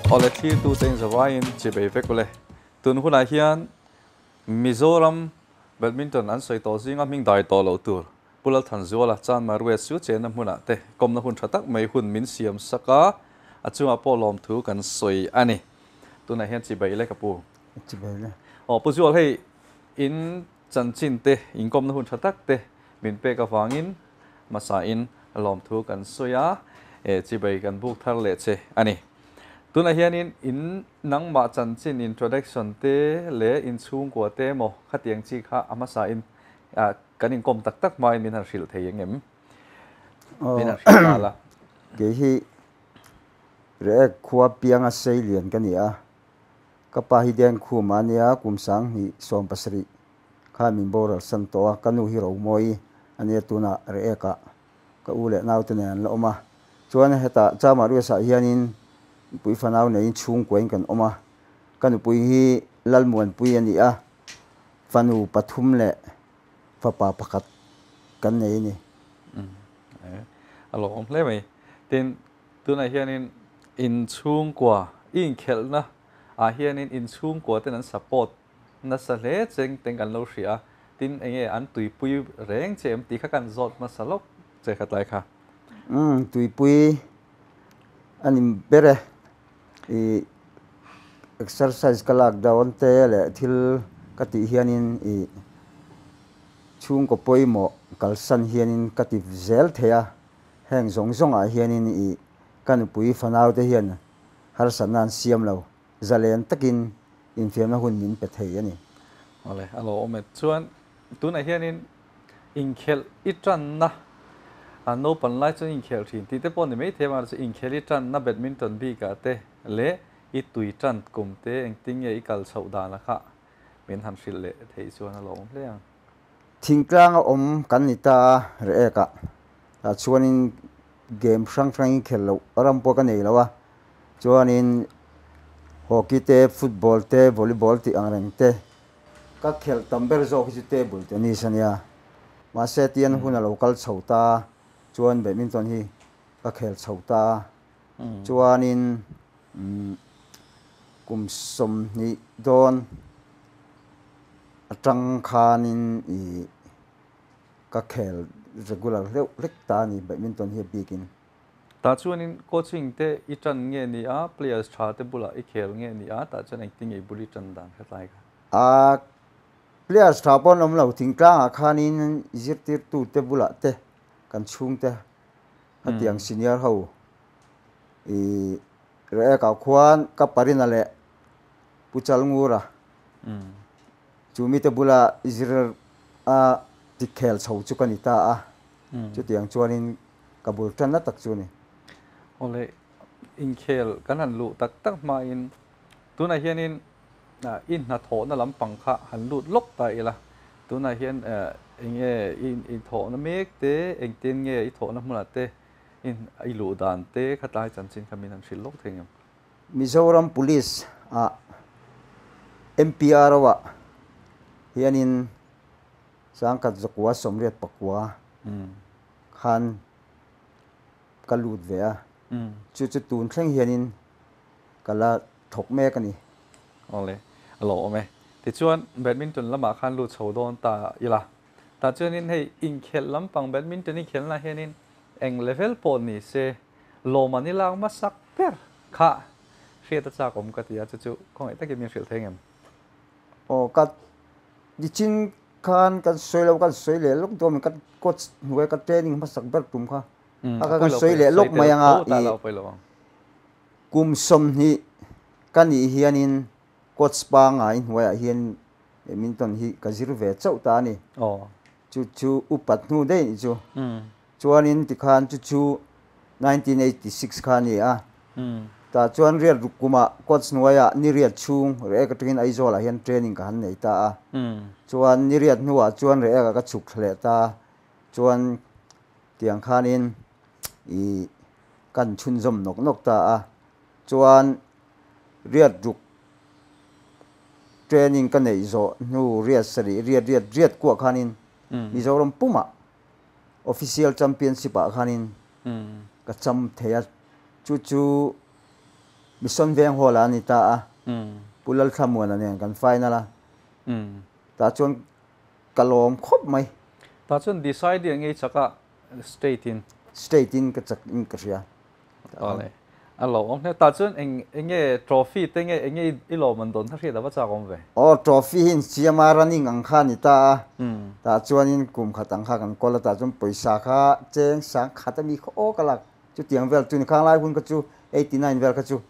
Awle thlirtu te in zavaiin chibei vek ule. Tun hunah hian Mizoram Badminton an sawi tawh zinga hming dai tawh loh tur Pu Lalthanzuala, Chanmar West chu chenna hmunah te kawmna hun tha tak mai hun min siam sak a, a chungah pawh lawmthu kan sawi a ni. Tunah hian chibai le ka pu. Chibai le. Aw Pu Zual hei in chanchin te inkawmna hun tha tak te min pek avangin hmasain lawmthu kan sawi a, e chibai kan buk thar leh che a ni. Tunah hianin in nangmah chanchin introduction te leh inchhungkua te emaw khatiang chi kha a hmasain kan inkawm tak tak hmain min han hrilh thei eng em? Min han hrilh ta la. Kei hi Reek khua pianga sei lian ka ni a, ka pa hi Dengkhuma a nia, kum 2017 khan min boral san tawh a, ka nu hi Romawi a nia tunah Reek-ah ka u leh naute nen an la awm a. Chuan hetah Chama Riasah hianin nupui fanau neiin chhungkuain kan awm a, ka nupui hi Lalmuanpui a ni a, Fanu pathum leh fapa pakhat kan nei a ni. A lawmawm hle mai. Tin, tunah hianin inchhungkua, i inkhelhna ah hianin inchhungkua ten an support nasa hle cheng teng kan lo hria a. Tin, enge an tuipui reng che em tih kha kan zawt hmasa lawk che kha tlai kha. Umm, tuipui a ni ber e. I exercise ka lak dawn te leh thil ka tih hianin i chhungkaw pawimawh kalsan hianin ka ti zel thei a, heng zawng zawngah hianin i ka nupui fanau te hian harsatna an siam lo, zalen takin infiamna hun min pe thei a ni. Awle, a lo awm e. Chuan tunah hianin Inkhelh i tanna, a naupan lai chuan inkhelh thin tih te pawh ni maithei a, mahse inkhelh i tanna badminton bikah te leh i tui tan kum te engtin nge i kal chhoh dana kha min han hrilh leh theih chuan a lawmawm hle ang. Thingtlanga awm kan ni ta a, Reek-ah tah chuanin game hrang hrang inkhelh loh ram pawh ka nei lo a, chuanin hockey te, football te, volleyball tih ang reng te Ka khelh tam ber zawk hi chu table tennis a nia. Mahse tian hun a lo kal chho ta chuan badminton hi ka khel chho ta a. Chuanin kum 20 dawn atang khanin ih ka khel regular hleuh hlek ta a ni badminton hi a bikin. Tah chuanin coaching te i tan nge ni a, players tha te bulah i khel nge ni a, tah chuan engtin nge i bul i tan dan kha tlai kha? A, players tha pawh an awm lo, thingtlangah khanin zirtirtu te bulah te kan chhungte hetiang senior ho i Reek-ah khuan ka Parina leh Pu Chalngura chu mite bula zir a tikhel chho chu ka ni ta a. Chutiang chuanin ka bul tanna tak chu a ni. Awle, inkhel kan han luh tak tak hmain tunah hianin i hnathawhna lampang kha han lut lawk ta ila. Tunah hian eng nge i thawhna mek te, engtin nge i thawhna hmunah te i luh dan te kha tlai chanchin kha min han hrilh lawk thei ngem? Mizoram Police ah MPRO ah hianin 1989 khan ka lut ve a, chu chu tun thleng hianin ka la thawk mek a ni. Awle, a lo awm e. Tichuan, badminton lamah khan lut chho dawn ta ila. Tah chuanin hei inkhelh lampang badminton i khelna hianin eng level pawh ni se lawm an i lak hmasak ber kha hriat a chak awm ka ti a, chu chu khawngaih takin min hrilh thei ngem? Aw, ka Nichin khan kan sawi lo, kan sawi leh lawk dawn ka coach hnuai ka training hmasak ber tum kha a kha kan sawi leh lawk mai anga i kum 20 ka nih hianin coach pangngai hnuaiah hian badminton hi ka zir ve chauh ta a ni. Chu chu upat hnu daih nih chu. Chuanin tikhan chu chu 1986 kha a ni a. Tah chuan riat ruk kumah coach hnuaiah ni riat chhung Reek atangin Aizawlah hian training ka han nei ta a. Chuan ni riat hnuah chuan Reek-ah ka chhuk thla leh ta a. Chuan tiang khanin ih kan chhunzawm nawk nawk ta a. Chuan riat ruk training ka neih zawh hnu riat sarih riat riat riat kuah khanin Mizoram pumah Official Championship ah khanin ka cham thei a, chu chu Mission Veng Hall ah a ni ta a, Pu Lalthlamuana nen kan final a, tah chuan ka lawm khawp mai. Tah chuan decide ngei chak a state in. State in ka chak in ka hria. Awle. A lo awm hle. Tah chuan eng enge trophy te nge enge i lawm an dawn kha hriat a va chak awm ve. Aw trophy hi in siam a running ang kha a ni ta a. Tah chuanin kum khat ang kha kan kawl a tah chuan pawisa kha cheng sang khat a mi kha aw ka lak. Chutiang vel chu ni khang lai hun kha chu 89 vel kha chu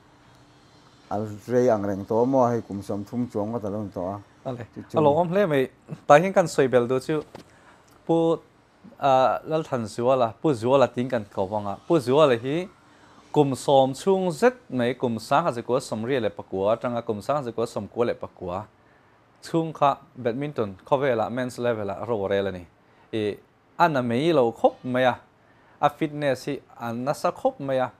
a rei ang reng tawh maw hei kum 30 chuang ngawt a lo ni tawh a. Ale a lo awm hle mai. Tah hian kan sawi bel duh chu Pu Lalthanzuala, Pu Zuala tiin kan ko vang a. Pu Zuala hi kum 10 chhung zet mai kum 1984 atanga kum 1994 chhung kha badminton khawvelah men's level ah ro rel a ni. I a na mai lo khawp mai a, a fitness hi a nasa khawp mai a.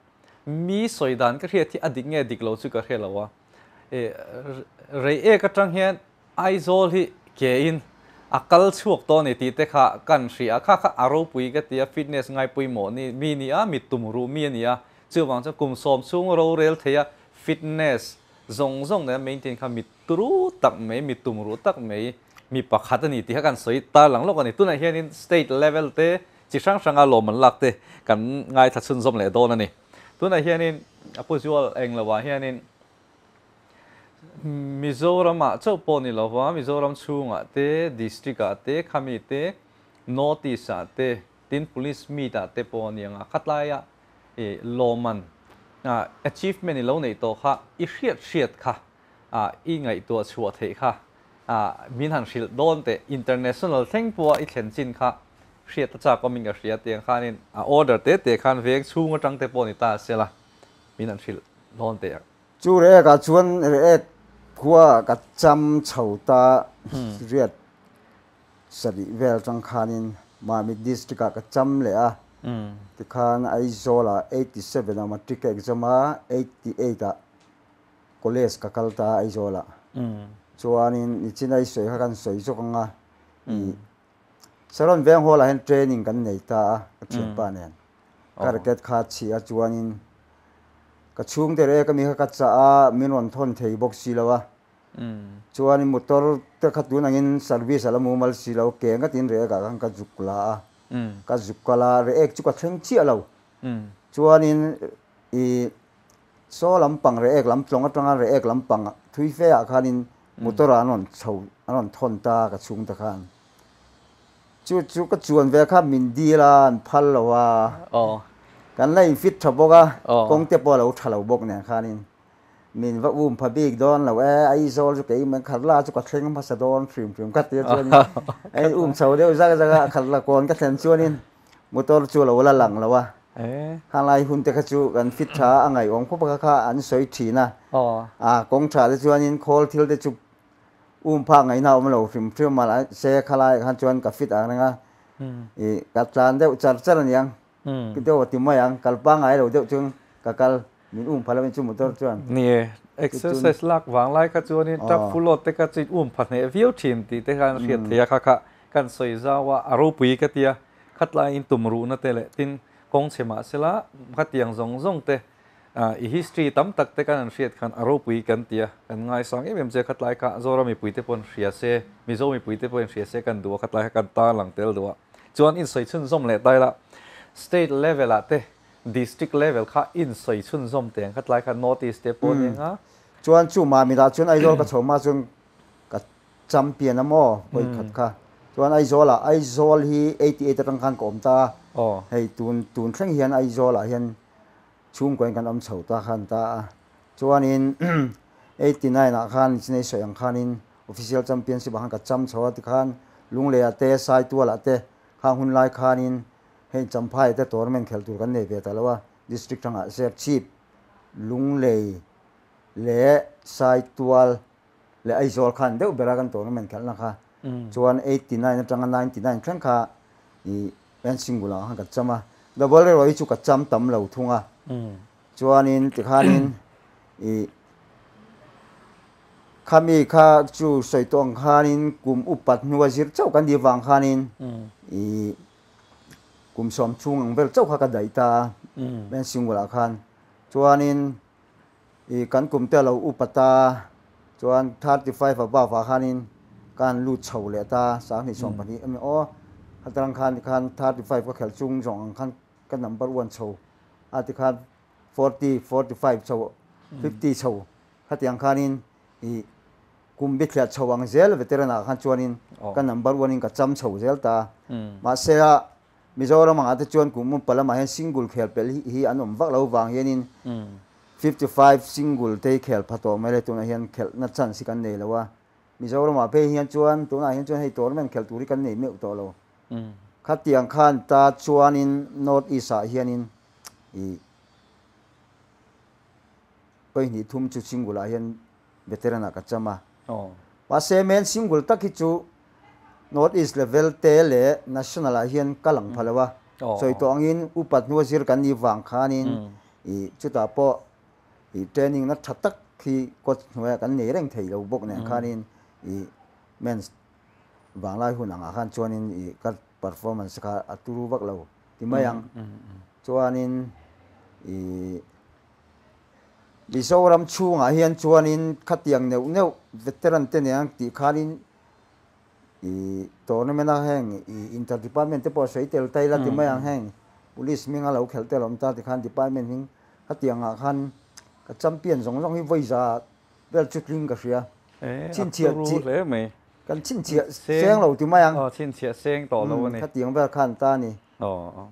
Mi sawi dan ka hriat hi a dik nge dik lo chu ka hre lo a. I rei ek atang hian Aizawl hi ke in a kal chhuak tawh a ni tih te kha kan hria a, kha kha a ropui ka ti a, fitness ngaipawimawh ni mi ni a, mi tum ruh mi a ni a, chuvang chuan kum 10 chhung rorel thei a fitness zawng zawng nena maintain kha mi turu tak mai, mi tum ruh tak mai, mi pakhat a ni tih kha kan sawi tar lang lawk a ni. Tunah hianin state level te chi hrang hranga lawm an lak te kan ngaithla chhunzawm leh dawn a ni. Tunah hianin a Pu Zual englo ah hianin Mizoram-ah chauh pawh ni lova, Mizoram chhungah te, District-ah te, khami te, North East-ah te, tin Police Meet-ah te pawh a ni ang a, khatlaiah i lawmman, achievement i lo neih tawh kha i hriat hriat kha, i ngaihtuah chhuah theih kha min han hrilh dawn teh, international thleng pawha i thlen chin kha hriat a chak awmin ka hria tiang khanin a order te te khan veng chhung atang te pawh ni ta se la, min han hrilh dawn teh ang. Chu reek ah chuan reek khua ka cham chho ta riat sarih vel atang khanin Mamit district ah ka cham leh a, tikhan Aizawl ah 87 ah matric ka exam a, 88 ah college ka kal ta Aizawl ah. Chuanin nichin a i sawi kha kan sawi zawk ang a, i Saron Veng Hall ah hian training kan nei ta a ka thianpa nen. Ka racket kha chhi a chuanin ka chhungte reh ka mi kha ka chah a, min rawn thawn thei bawk si lo a. Chuanin motor te kha tun angin service a la mumal si lo, ke ngatin reh ah khan ka zuk la a, ka zuk kal a, reh chu ka thleng chiah lo. Chuanin i saw lampang reh lam tlawng atanga reh lampang thui fe ah khanin motor ah an rawn chho an rawn thawn ta ka chhungte khan. Chu chu ka chuan ve kha min dil a, an phal lo a. Kan la infit tha bawk a, kawng te pawh a lo tha lo bawk nen khanin min va um pha bik dawn lo e, Aizawl chu kei mai Kharla chu ka thleng hmasa dawn hrim hrim ka tia chuanin a in um chho deuh zak zak a, Kharla kawn ka thlen chuanin motor chu a lo la lang lo a. Khanglai hun te kha chu kan fit tha a, a ngaihawm khawp a kha kha an sawi thin a, a kawng tha te chuanin khawl thil te chu Um phak ngaihna awm lo hrim hrim a se khalai khan chuan ka fit ang reng a, i ka tlan deuh char char aniang, deuh a ti mai ang, kal pangngai lo deuh chuan ka kal, min um pha lovin chu motor chuan. Ni e, exercise lak vang lai kha chuanin truck full load te kha chu um pha hneh viau thin tih te khan hriat theih a, kha kha kan sawi zau a, a ropui ka tia, khatlaiin tum ruhna te leh tin kawng chhe mahsela khatiang zawng zawng te I history tam tak te kan han hriat khan a ropui kan ti a, kan ngaisang em em che khatlai kha Zoram mipui te pawhin hria se, Mizo mipui te pawhin hria se kan duh a, khatlai kha kan tarlang tel duh a. Chuan insawi chhunzawm leh ta ila, state level ah te, district level kha insawi chhunzawm teh ang khatlai kha North East te pawh nia nga. Chuan chu Mamit ah chuan Aizawl ka chho hma chuan ka champion a maw vawi khat kha. Chuan Aizawl ah, Aizawl hi 88 atang khan ka awm ta a, hei tun tun thleng hian Aizawl ah hian Chhungkaw in kan awm chho ta khan ta a, chuanin 89 ah khan Chinei sawi ang khanin Official Championship ah khan ka cham chho a tikhan Lunglei ah te Saitual ah te khang hun lai khanin hei Champhai te tournament khelh tur kan nei ve ta lo a, District hrangah Serchhip, Lunglei leh Saitual leh Aizawl khan deuh bera kan tournament khelhna kha chuan 89 atanga 99 thleng kha i en single ah khan ka cham a, double erawh hi chu ka cham tam lo thung a, chuanin tikhanin i khami kha chu sawi tawh ang khanin kum upat hnua zir chauh kan nih vang khanin i kum 10 chhung ang vel chauh kha ka daih ta a, en single ah khan chuanin. I kan kum te lo upa ta chuan 35 above ah khanin kan lut chho leh ta 2020 ami aw khatarang khan khan 35 ka khel chung zawng ang khan ka number 1 chho a ti khan 40 45 chho 50 chho khatiang khanin i kum bi thliah chho ang zel veteran ah khan chuanin ka number 1 in ka cham chho zel ta. Mahse a Mizoram anga te chuan kum upa lamah hian single khel pel hi an awm vak lo vang hianin 55 single te hi khel pha tawh mai le tunah hian khelhna chance hi kan nei lo a. Mizoramah phei hian chuan tunah hian chuan hei tournament khel tur hi kan nei meuh tawh lo. Khatiang khan ta chuanin North East ah hianin i pahnih thum chu single ah hian veteran ah ka cham a. Mahse men single tak hi chu North East level te leh national ah hian ka lang pha lo a. Sawi tawh angin upat hnua zir kan nih vang khanin i chutah pawh i training na tha tak hi coach hnuaiah kan nei reng thei lo bawk nen khanin i men's vanglai hun angah khan chuanin i ka performance kha a turu vak lo ti mai ang. Chuanin i Mizoram chhungah hian chuanin khatiang neuh neuh veteran te nen ang tih khanin i tournament a heng i inter department te pawh sawi tel ta ila ti mai ang heng police hminga lo khelh tel awm ta ti khan department hming khatiang ah khan ka champion zawng zawng hi vawiza vel chu tling ka hria. Chhinchhiah chi kan chhinchhiah seng lo ti mai ang. Chhinchhiah seng tawh lo a ni. Khatiang vel khan ta a ni.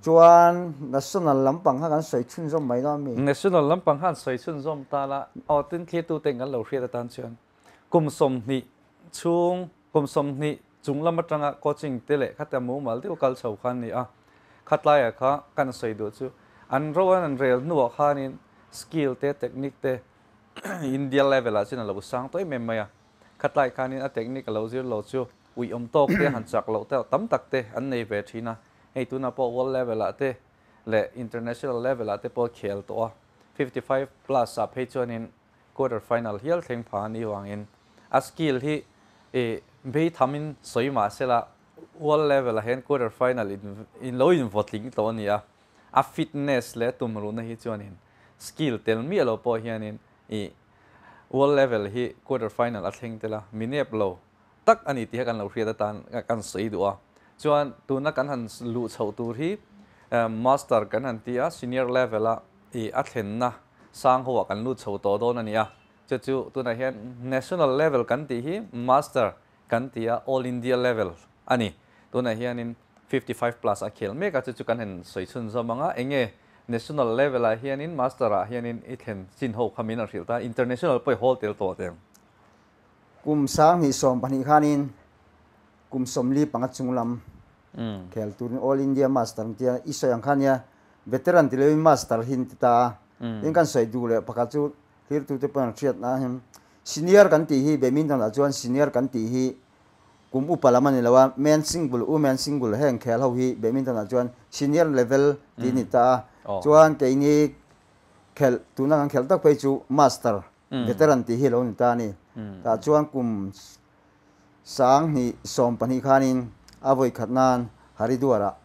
Chuan national lampang kha kan sawi chhunzawm mai lo ami? National lampang khan sawi chhunzawm ta la, aw tin thlir ten kan lo hriat atan chuan kum 20 chhung kum 20 chung lam atanga coaching te leh khata mumal deuh kal chho khan ni a. Khatlaiah kha kan sawi duh chu an ro an an rel hnuah khanin skill te technique te India level ah chuan a lo sang tawh em em mai a. Khatlai khanin a technique a lo zir lo chu ui awm tawk te han chak loh te tam tak te an nei ve thin a. Hei tunah pawh world level ah te leh international level ah te pawh khel tawh a. 55 plus ah phei chuanin quarter final hial thleng pha ani wangin a skill hi i bei thamin sawi mah sela world level ah hian quarter final in lo in vawtling tawh ani a. A fitness leh tum ruhna hi chuanin skill tel miah lo pawh hianin i world level hi quarter final a thleng tel a minep lo tak ani tih kha kan lo hriat atan kan sawi duh a. Chuan tuna kan han luh chhoh tur hi master kan han ti a senior level a i a thlenna sang ho ah kan lut chho tawh dawn ani a. Chu chu tunah hian national level kan tih hi master kan ti a all India level ani. Tunah hianin 55 plus a khel mek a chu chu kan han sawi chhunzawm anga enge national level ah hianin master ah hianin i thlen chin ho kha min a hrilh ta international pawh i hawl tel tawh teng. Kum 2012 khanin kum 45 chung lam khel turin all India master an tia i sawi ang khan nia veteran ti loin master hi an ti ta a. Tin kan sawi duh leh pakhat chu thlir tu te pawh an hriat na hian senior kan tih hi badminton ah chuan senior kan tih hi kum upa lam ani lo a men single women single heng khel ho hi badminton ah chuan senior level tih a ni ta a. Chuan keini khelh tuna kan khelh tak phei chu master veteran tih hi lo ni ta a ni. Tah chuan kum 2012 khanin a vawi khat nan Haridwar ah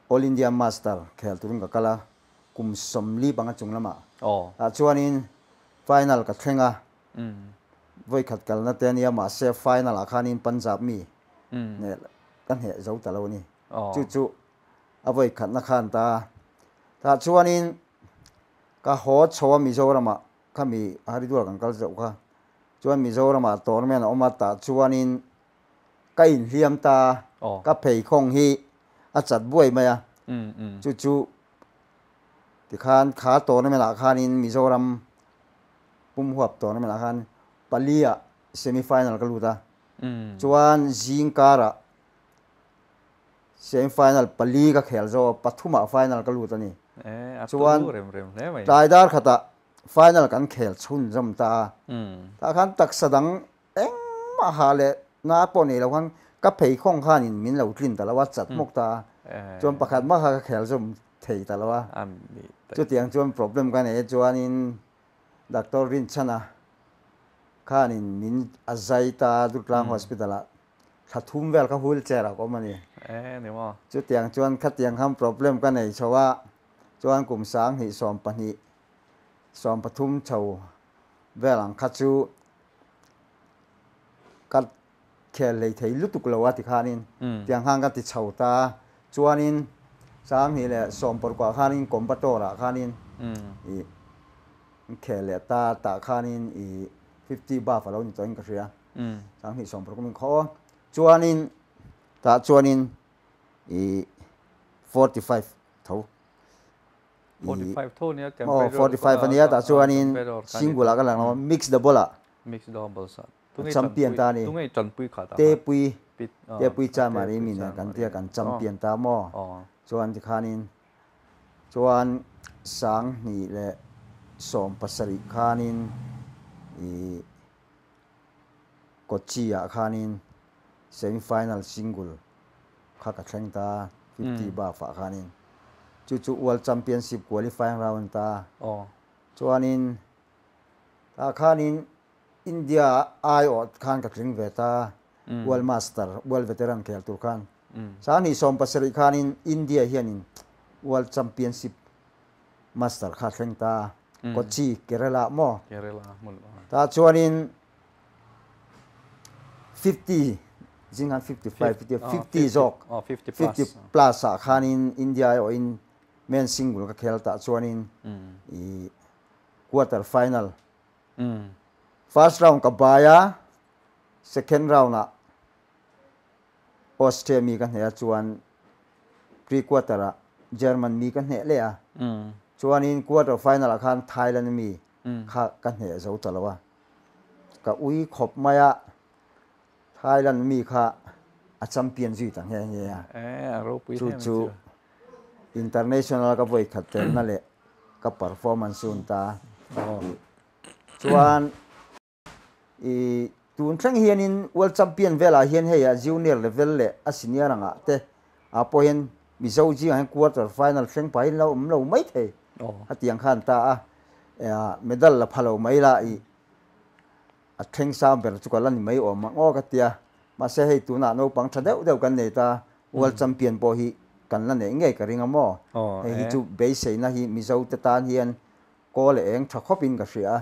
All India Master khel turin ka kal a kum 45 chung lamah. Tah chuanin final ka thleng a vawi khat kalna te ania mahse final ah khanin Punjab mi neh ka hneh zo ta lo a ni. Chu chu a vawi khatna khan ta. Tah chuanin ka haw chho a Mizoramah khami Haridwar kan kal zauh kha chuan Mizoramah tournament a awm a tah chuanin ka inhliam ta ka pheikhawng hi a chat buai mai a. Chu chu tikhan kha tournament ah khanin Mizoram pum huap tournament ah khan pali ah semi final ka lut a. Chuan zing karah semi final pali ka khel zo pathum ah final ka lut a ni. Chuan tlai dar khatah final kan khel chhunzawm ta a. Tah khan taksa dang engmah ha leh na pawh nei lo khan ka pheikhawng khanin min lo tlin ta lo a chat hmawk ta a. Chuan pakhat mah kha ka khel zawm thei ta lo a. Chutiang chuan problem ka nei a chuanin doctor Rinchhana khanin min a zai ta a Durtlang hospital ah thla thum vel kha wheelchair ah ka awm a ni. Chutiang chuan khatiang khan problem ka nei chho a chuan kum 2012 Sawmpathum chho vel ang kha chu ka khel hlei thei lutuk lo a tikhanin tiang khan ka ti chho ta a. Chuanin Sanghnih leh Sawmpawrkuah khanin Coimbatore-ah khanin i khel leh ta tah khanin i 50 above a lo ni tawhin ka hria. Sanghnih Sawmpawrkuah min khaw. Chuanin tah chuanin i 45 tho. 45 tho nia oh 45 ania tah chuanin single ah ka lang lo mix double ah mix doubles ah champion ta ni tunge tanpui kha ta te pui te pui cha mari mi na kan tia kan champion ta maw chuan tikhanin chuan sang hnih leh sawm pasarih khanin i Kochi ah khanin semi final single kha ka thleng ta 50 above ah khanin chu chu World Championship qualifying round ta chuanin tah khanin India aiawh khan ka tling ve ta World Master World Veteran khel tur khan Sanghnih 17 khanin India hianin World Championship Master kha thleng ta Kochi Kerala maw tah chuanin 50 zing khan 55 50 50 zawk 50 plus ah khanin India aiawhin men single ka khel tah chuanin i quarter final first round ka bai a second round ah Austria mi ka hneh a chuan pre quarter ah German mi ka hneh leh a chuanin quarter final ah khan Thailand mi kha ka hneh zo ta lo a. Ka ui khawp mai a, Thailand mi kha a champion zui ta nghe nghe a. Chu chu international ka vawi khat telna leh ka performance chu an ta chuan i tun thleng hianin world champion velah hian hei a junior level leh a senior angah te ah pawh hian Mizo zingah hian quarter final thleng pahin lo awm lo mai thei a tiang khan ta a. Medal la pha lo mai la i a thleng sang ber chu ka la ni mai awm ang aw ka tia. Mahse hei tunah naupang tha deuh deuh kan nei ta, World Champion pawh hi kan la neih ngei ka ring a maw? Hei hi chu beiseina hi Mizo te tan hian kaw leh eng tha khawpin ka hria a.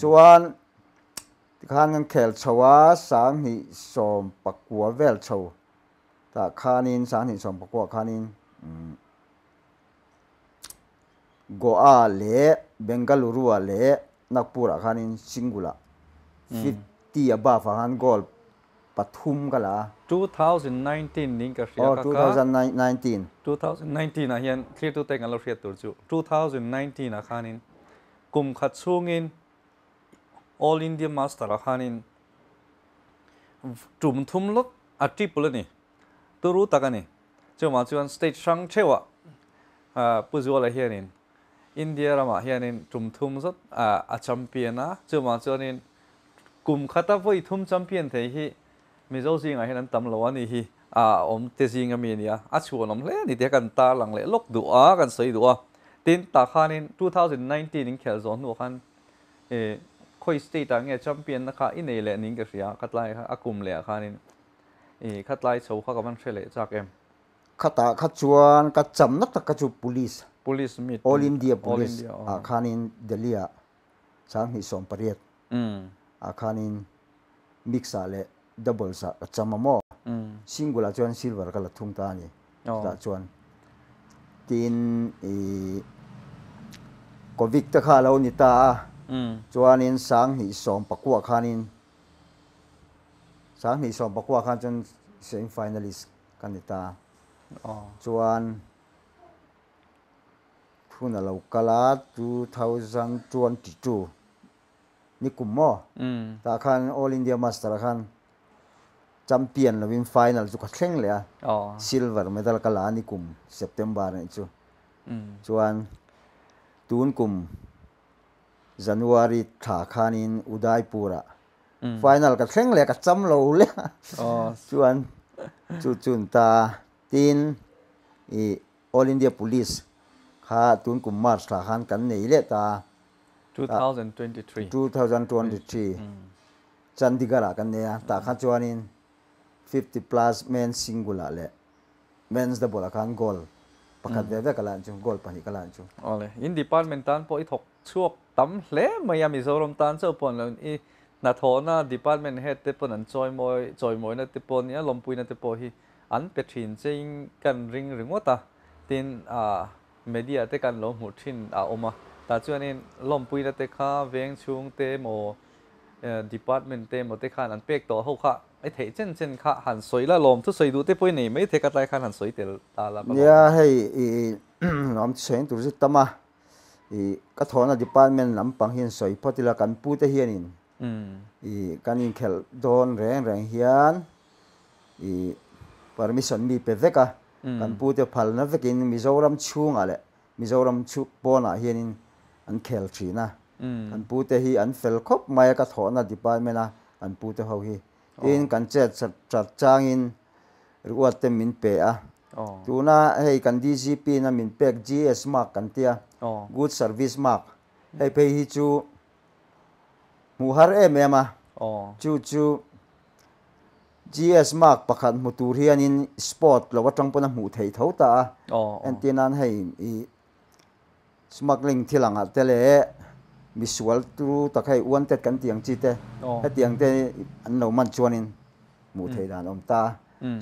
Chuan tikhan kan khel chho a, Sanghnih 19 vel chho tah khanin Sanghnih 19 khanin Goa leh Bengaluru-ah leh Nagpur-ah khanin single-ah 50 above ah khan goal pathum ka la a. 2019 niin ka hria ka kha. 2019. 2019 ah hian thlirtute kan lo hriat tur chu 2019 ah khanin kum khat chhungin All India Master ah khanin tum thum lawt a triple a ni. Turu tak a ni. Chuvang chuan state hrang theuhah Pu Zuala hianin India ramah hianin tum thum zawt a champion a, chuvang chuanin kum khata vawi thum champion thei hi Mizo zingah hian an tam lo a ni hi a awm te zing ami a ni a, a chhuan awm hle a ni tih kan tarlang leh lawk duh a, kan sawi duh a. Tin, tah khanin 2019 in khelh zawh hnuah khan khawi state ah nge champion na kha i nei leh niin ka hria, khatlai kha a kum leh ah khanin I khatlai chho kha ka van hre leh chak em? Khatah kha chuan ka chamna tak kha chu Police, Police meet, All India Police ah khanin Delhi ah 2018 ah khanin mix ah leh doubles ah ka cham a maw? Single ah chuan silver ka la thung ta a ni. Chutah chuan tin i Covid te kha a lo ni ta a, chuanin 2019 khanin 2019 khan chuan semi finalist ka ni ta. Chuan hun a lo kal a 2022 ni kum maw tah khan All India Master ah khan champion lovin final chu ka thleng leh a, silver medal ka la a ni kum September nih chu. Chuan tun kum January thla khanin Udaipur-ah final ka thleng leh ka cham lo leh a, chuan chu chun ta tin i All India Police kha tun kum March thla khan kan nei leh ta. 2023. 2023 Chandigarh-ah kan nei a, tah khan chuanin 50 plus men single-ah leh men's double-ah khan gold. Pakhat ve ve ka la an chu, goal pahnih ka la an chu. Awle, in department tan pawh i thawk chhuak tam hle mai a, Mizoram tan chauh pawh an lo i hnathawhna department head te pawn an chawimawi chawimawina te pawh nia lawmpuina te pawh hi an pe thin che in kan ring ringawt a, tin ah media te kan lo hmuh thin a awm a, tah chuanin lawmpuina te kha veng chhung te emaw department te emaw te khan an pek tawh ho kha I theih chen chen kha han sawi la lawm thusawi duh te pawh i nei mai thei ka tlai khan han sawi tel ta la ka lawm. Nia hei i lawm thusawi tur chu tam a, i ka thawhna department lampang hian sawi phawt ila kan pu te hianin i kan inkhelh dawn reng reng hian i permission mi pe vek a, kan pu te phalna vekin Mizoram chhungah leh Mizoram chu pawnah hianin an khel thin a, kan pute hi an fel khawp mai a, ka thawhna department a kan pute ho hi. Tin, kan chet chat changin reward te min pe a. Tuna hei kan DGP in a min pek GS mark kan tia, Good Service Mark, hei phei hi chu hmuh har em em a, chu chu GS mark pakhat hmu tur hianin sport lo atang pawn a hmuh theih tho ta a, entir nan hei ih smuggling thil angah te leh misual turu tak hei wanted kan tih ang chi te hetiang te an lo man chuanin hmuh theih dan a awm ta a.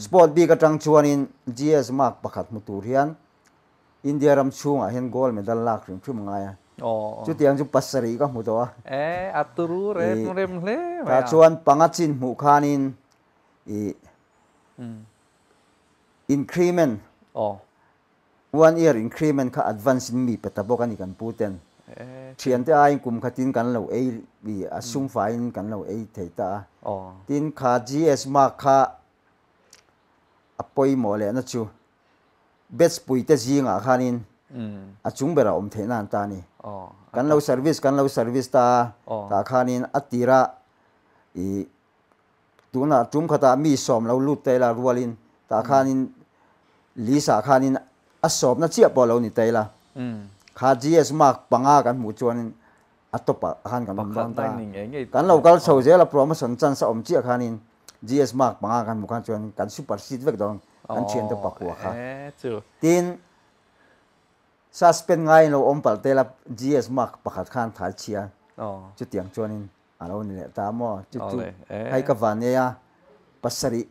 Sport bik atang chuanin GS mark pakhat hmu tur hian India ram chhungah hian gold medal lak hrim hrim a ngai a. Chutiang chu pasarih ka hmu tawh a. E, a turu rem rem hle mai a. Tah chuan panga chin hmuh khanin i increment, one year increment kha advance in mi pe ta bawk a ni kan pu ten. Thiante aiin kum khatin kan lo ei i a sum faiin kan lo ei thei ta a. Tin kha GS mark kha a pawimawh lehna chu Batch puite zingah khanin a chung berah awm theihna an ta a ni. Kan lo service kan lo service ta a, tah khanin a tirah ih tunah tum khatah mi sawm lo lut ta ila rualin tah khanin list ah khanin a sawmna chiah pawh a lo ni ta ila. Kha GS mark panga kan hmuh chuanin a top ah khan kan awm dawn ta. Kan lo kal chho zel a promotion chance a awm chiah khanin GS mark panga kan hmuh khan chuan kan super seat vek dawn kan thiante pakua kha. Tin, suspend ngaiin lo awm palh tel a GS mark pakhat khan thai chhia chutiang chuanin a lo ni leh ta maw? Chu chu hei ka van nei a pasarih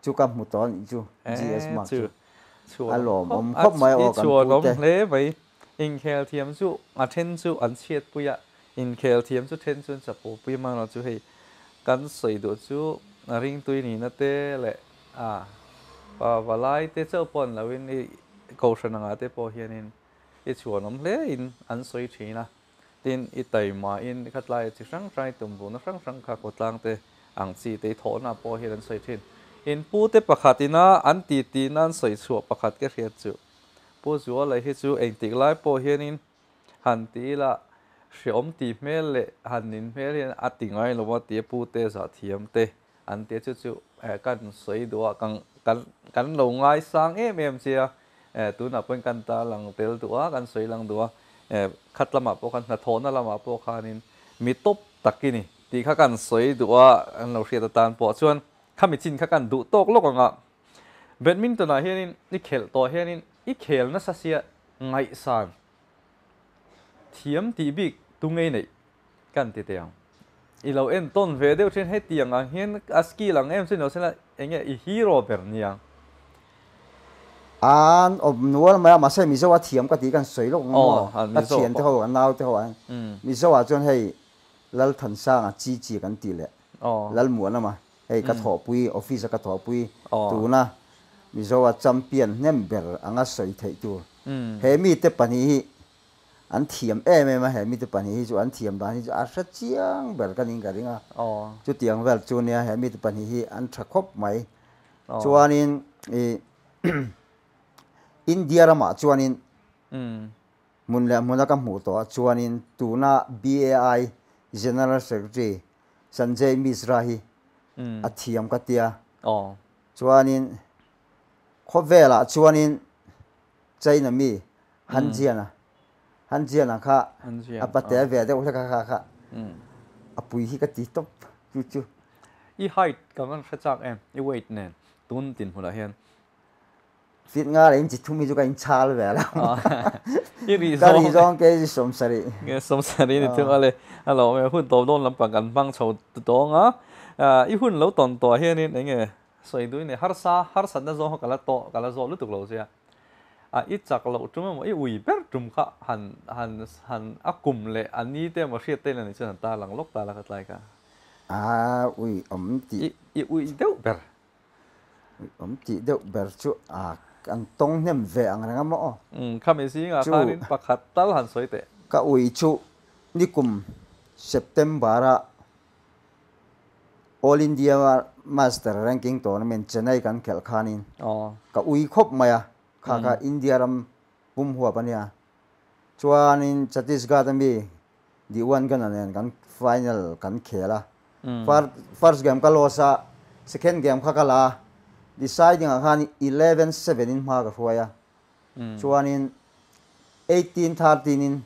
chu ka hmu tawh a nih chu GS mark chu a lawmawm khawp mai aw kan pute. Inkhel thiam chu a then chu an chhiatpui a, inkhel thiam chu then chu an chapawpui a, mahna chu hei kan sawi duh chu ringtui nihna te leh a pa valai te chauh pawh an lo in i kohhran angah te pawh hianin i chhuanawm hle in an sawi thin a, tin i taima in i khatlai chi hrang hrang i tumbuhna hrang hrang kha khawtlang te ang chi te i thawhna pawh hian an sawi thin. In pute pakhat ina an titi nan sawi chhuah pakhat ka hriat chu. Pu Zuala hi chu engtik lai pawh hianin han ti ila hreawm ti hmel leh han nin hmel hian a ti ngai lo a tia Pu te zah thiam te an tia chu chu kan sawi duh a kan kan kan lo ngaisang em em che a tunah pawhin kan ta lang tel duh a kan sawi lang duh a khat lamah pawh khan hnathawhna lamah pawh khanin mi tawp tak i ni tih kha kan sawi duh a an lo hriat atan pawh chuan khami chin kha kan duh tawk lawk ang a. Badminton ah hianin i khelh tawh hianin i khel nasa sia ngaihsan thiam tih bik tu ngei neih kan ti teh ang. I lo en tawn ve deuh thin hetiang ang hian a skill ang em chu ni lo sela enge i hero ber nia. An awm nual mai a mahse Mizo a thiam ka tih kan sawi lawk ang maw ka thiante ho ka naute ho ah hian Mizo ah chuan hei Lalthansanga chi chi kan tih leh Lalmuana ma Hei ka thawhpui, office a ka thawhpui tuna Mizo a champion hnem ber anga sawi theih tur. He mite pahnih hi an thiam em em a, he mite pahnih hi chu an thiam dan hi chu a hre chiang ber ka ning ka ring a. Chutiang vel chu nia he mite pahnih hi an tha khawp mai. Chuanin i India ramah chuanin hmun leh hmuna ka hmuh tawh ah chuanin tuna BAI General Secretary Sanjay Mishra hi a thiam ka tia. Chuanin khawvelah chuanin China mi Han Jian-a, Han Jian-a kha a pate ve deuh hlek a kha kha a pui hi ka ti tawp chu chu. I height ka van hre chak em? I weight nen tun tin hmunah hian. Feet nga leh inchi thum hi chu ka inchhal ve lo. I rih zawng. Ka rih zawng kg 70. Nge 70 ni thung a le. A lo awm e, hun tawp dawn lampang kan hmang chho tawng a. I hun lo tawn tawh hianin eng nge sawi duh in nei harsa harsatna zawng kha ka la tawh ka la zawh lutuk lo sia. A i chak loh tum emaw i ui ber tum kha han han han a kum leh a ni te emaw hriat te ila ni chuan han tarlang lawk ta la ka tlai kha. A ui awm tih. I ui deuh ber. Awm tih deuh ber chu a an tawng hnem ve ang reng a maw aw. Umm khami zingah khanin pakhat tal han sawi teh. Ka ui chu nikum September a All India Master Ranking Tournament Chennai kan khelh khanin ka ui khawp mai a, kha kha India ram pum huap a nia. Chuanin Chhattisgarh ami Diwan Gana nen kan final kan khel a, first game ka loss a, second game kha ka la a, deciding ah khan 11-7 in hma ka hruai a, chuanin 18-13 in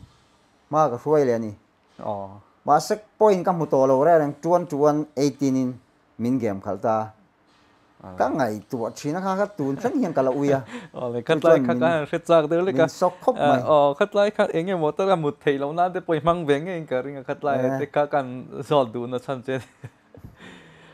hma ka hruai leh a ni. Mahse point ka hmu tawh lo reng reng, tuan tuan 18 in min game khalh ta a. Ka ngaihtuah thin a kha kha tun thleng hian ka la ui a. Awle khatlai kha ka han hre chak deuh lek a. Min sawk khawp mai. Aw khatlai kha eng emaw taka mut theih loh nan te pawh i hmang ve ngei in ka ring a khatlai te kha kan zawt duh na chhan che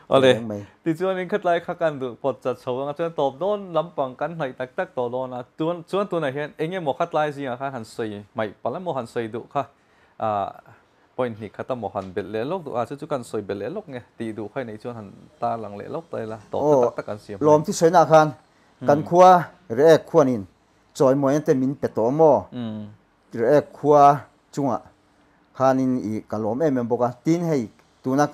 a ni. Awle tichuanin khatlai kha kan duh pawt chat chho ang a chuan tawp dawn lampang kan hnaih tak tak tawh dawn a chuan tunah hian eng emaw khatlai zingah khan han sawi hmaih palh emaw han sawi duh kha Point hnih khat a maw han belh leh lawk duh a, chu chu kan sawi belh leh lawk nge tih duh kha i neih chuan han tar lang leh lawk ta ila, tawp ta tak tak kan siam mai. Lawm thu sawi nah khan kan khua Reek khuanin chawimawiin te min pe tawh maw? Reek khua chungah khanin i ka lawm em em bawk a, tin hei tuna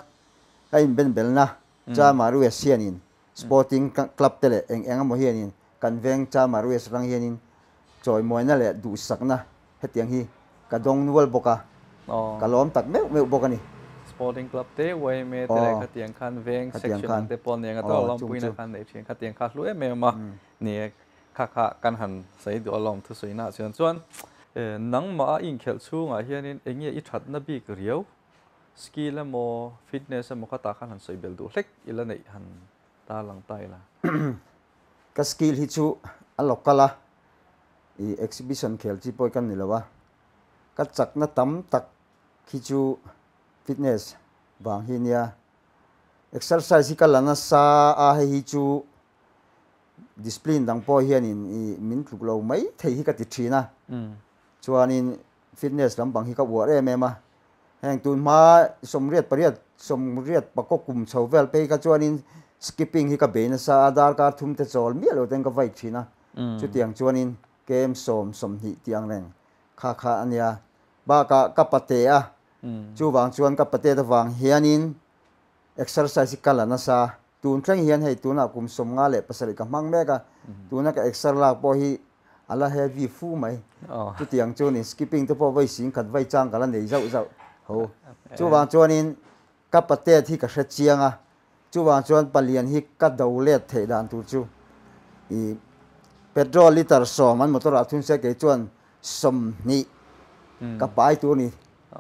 ka inbenbelna Cha Marues hianin Sporting Club te leh eng eng emaw hianin kan veng Cha Marues rang hianin chawimawina leh duhsakna hetiang hi ka dawng nual bawk a, ka lawm tak meuh meuh bawk a ni. Sporting Club te, yma te leh khatiang khan veng section ang te pawh nen a tawk lawmpuina khan neih thin khatiang kha hlu em em a ni e, kha kha kan han sawi duh alawm thusawiinaah chuan chuan nangmah a inkhelh chhungah hianin eng nge i thatna bik riau, skill emaw fitness emaw kha tah khan han sawi belh duh hlek ila neih han tarlang ta ila. Ka skill hi chu a local a, i exhibition khel chi pawh hi ka ni lo a, ka chakna tam tak hi chu fitness vang hi nia, exercise hi ka la nasa a hei hi chu discipline dang pawh hianin i min tluk lo mai thei hi ka ti thin a, chuanin fitness lampang hi ka uar em em a, heng tun hma 88 84 kum chho vel phei kha chuanin skipping hi ka bei nasa a, darkar thum te chawl miah lo ten ka vai thin a. Chutiang chuanin kem 10, 20 tih ang reng kha kha a nia. Bakah ka pate a, chuvang chuan ka pate te vang hianin exercise hi ka la nasa. Tun thleng hian hei tunah kum 57 ka hmang mek a, tuna ka exer lak pawh hi a la heavy fu mai. Chutiang chuanin skipping te pawh vawi 10,000 vawi chang ka la nei zauh zauh ho. Chuvang chuanin ka patet hi ka hre chiang a, Chuvang chuan palian hi ka do let theih dan tur chu i petrol liter 10 an motor ah thun se kei chuan 20 ka pai tur ni.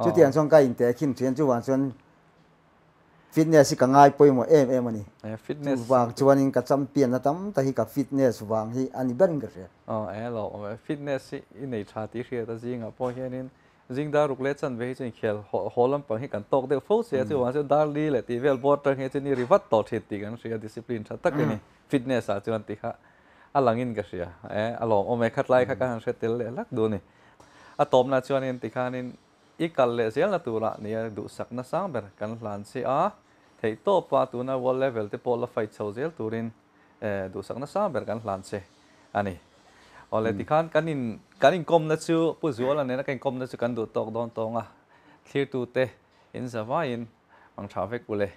Chutiang chuan ka inteh khin thin chuvang chuan fitness hi ka ngai pawimawh em em a ni. Chuvang chuanin ka champion na tam tak hi ka fitness vang hi a ni berin ka hria. Aw e lo awm e. Fitness hi i nei tha tih hriat a zingah pawh hianin Zing dar ruk leh chanve hi chu inkhel haw lampang hi kan tawk deuh fo che a, chuvang chuan dar li leh tih vel bawr tang hi chu ni ri vat tawh thin tih kan hria, discipline tha tak a ni, fitness ah chuan tih kha a langin ka hria e, a lawmawm e, khatlai kha ka han hre tel leh hlak duh a ni. A tawpna chuanin tikhanin i kal leh zelna turah nia duhsakna sang ber kan hlan che a, theihtawpa tuna world level te pawh la fight chho zel turin duhsakna sang ber kan hlan che a ni. Awle tikhan kan in kan inkawmna chu Pu Zuala nena ka inkawmna chu kan duh tawk dawn tawng a, thlirtute in zavaiin mang tha vek ule.